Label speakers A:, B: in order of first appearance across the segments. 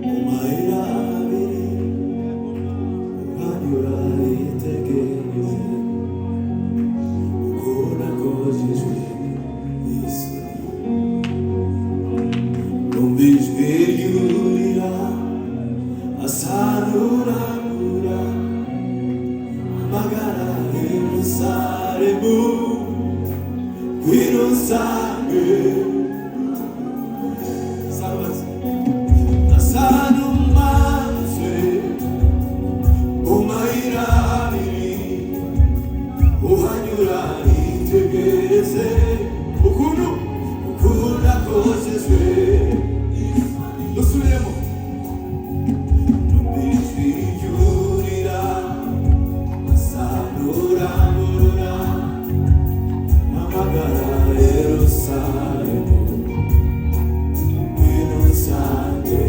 A: Mu mayira abiri uhanyura yitegereze uko nakojejwe isoni. Numva ijwi ryurira asa n'urangura amagara Yerusalemu, ngwino unsange. Salvazi asa n'umanutse mu mayira abiri uhanyura yitegereze ukuntu nakojejwe. Dusubiremo. Numva ijwi ryurira asa n'urangurura amagara Yerusalemu, ngwino unsange.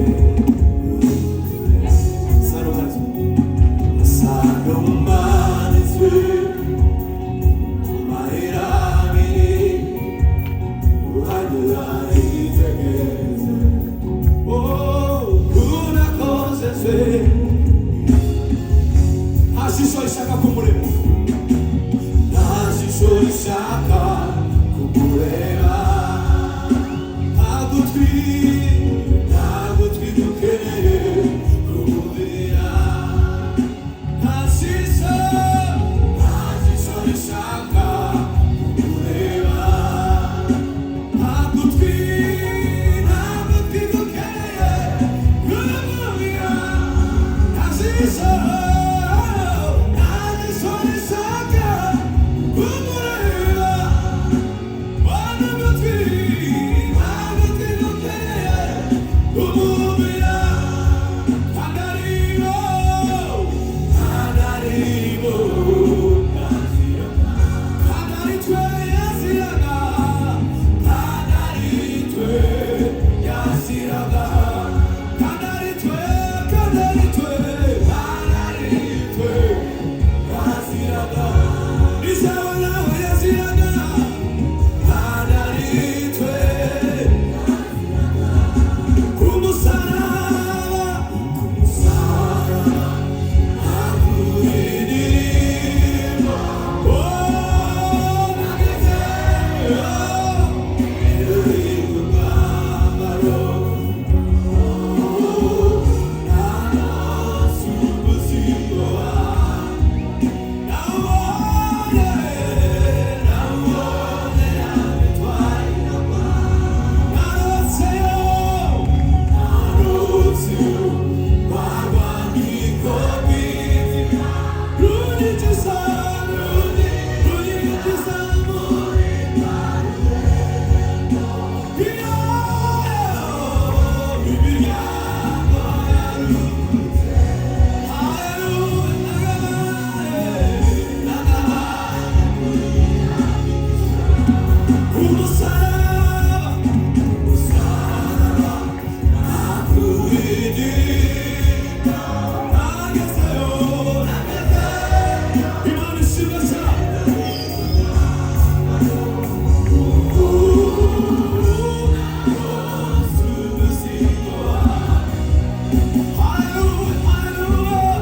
A: Asa n'umanitswe mu mayira abiri uhanyura yitegereze. Oh, ukuntu akojejwe. Nta jisho rishaka kumureba, nta jisho rishaka kumureba, nta gutwi, nta gutwi gukeneye kumumvira. Nta jisho, nta jisho rishaka kumureba, nta gutwi, nta gutwi gukeneye kumumvira. Nta jisho, nta jisho rishaka kumureba. Nta gutwi, nta gutwi gukeneye kumumvira. Kandarimo, kandarimo, kandaritwe yaziraga, kandaritwe yaziraga, kandaritwe, kandaritwe, kandaritwe yaziraga, isawa nawe yaziraga, kandaritwe kumusaraba, kumusaraba akurindirimbo. Oh, nageze, oh, urugambaro, oh, narose ubuzima. Nawubonye, nawubonye, yabitwaye, naroseyo, narose rwarwandiko rw'inzira runyigiza, runyigiza muri iyo imiryango yarutse. Haleluya, nagabaye umusaraba, umusaraba nakuwidinda. Nagezeyo, nagezeyo, Imana ishimwe cyane. Haleluya, haleluya,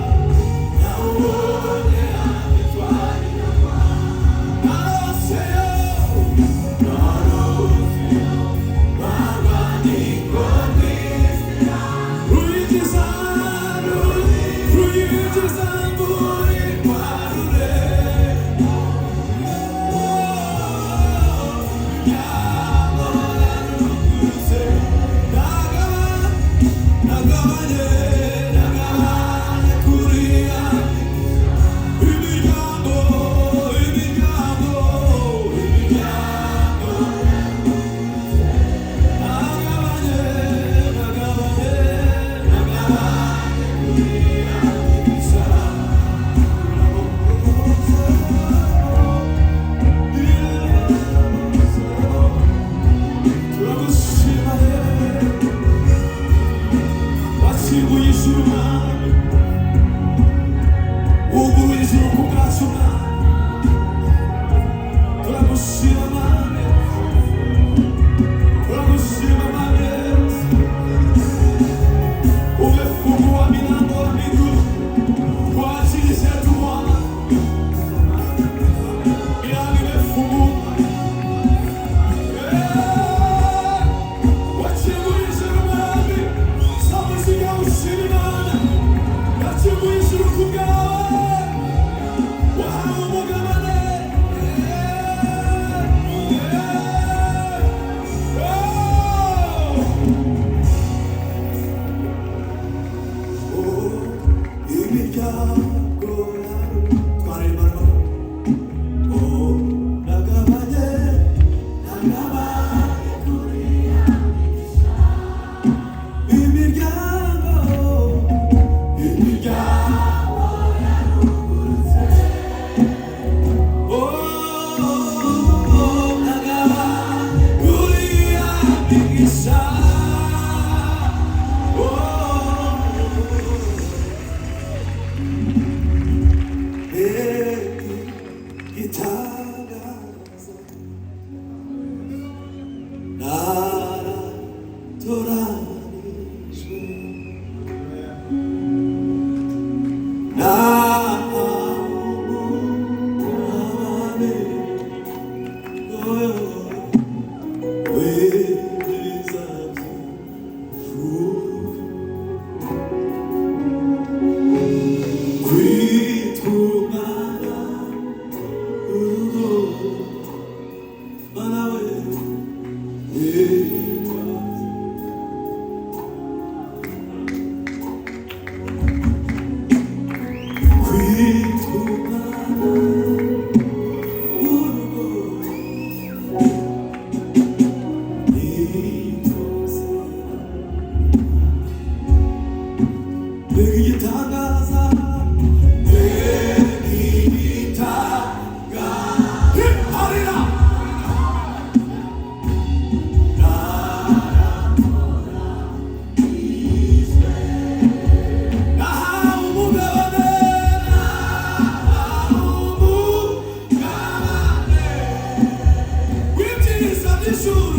A: nawubonye abitwaye, naroseyo, naroseyo rwarwandiko rw'inzira ruyinjiza, ruyinjiza muri rwa rurembo. Nagabanye, nagabanye kuriya imiryango, imiryango, imiryango. Nagabanye, nagabanye, nagabanye kuriya imisaraba. Turagushima rero, wakinguye ijuru Mwami, wuguruye ijuru ku bwacu Mwami. Turagushima Mwami, turagushima Mwami Yesu. Imiryango twaremana. Oh, nagabanye, nagabanye kuri imiryango, imiryango yarugurutse. Oh, nagabanye kuri ya migisha. Oh, igitangaza naratoranijwe, nahawe umugabane w'ibyiza by'ijuru. Kwitwa umwana urugo, mana we, yitwa kwitwa umwana urugo nitwa. Mbega igitangaza, mbega igitangaza. Harira nahawe umugabane, nahawe umugabane w'ibyiza by'ijuru.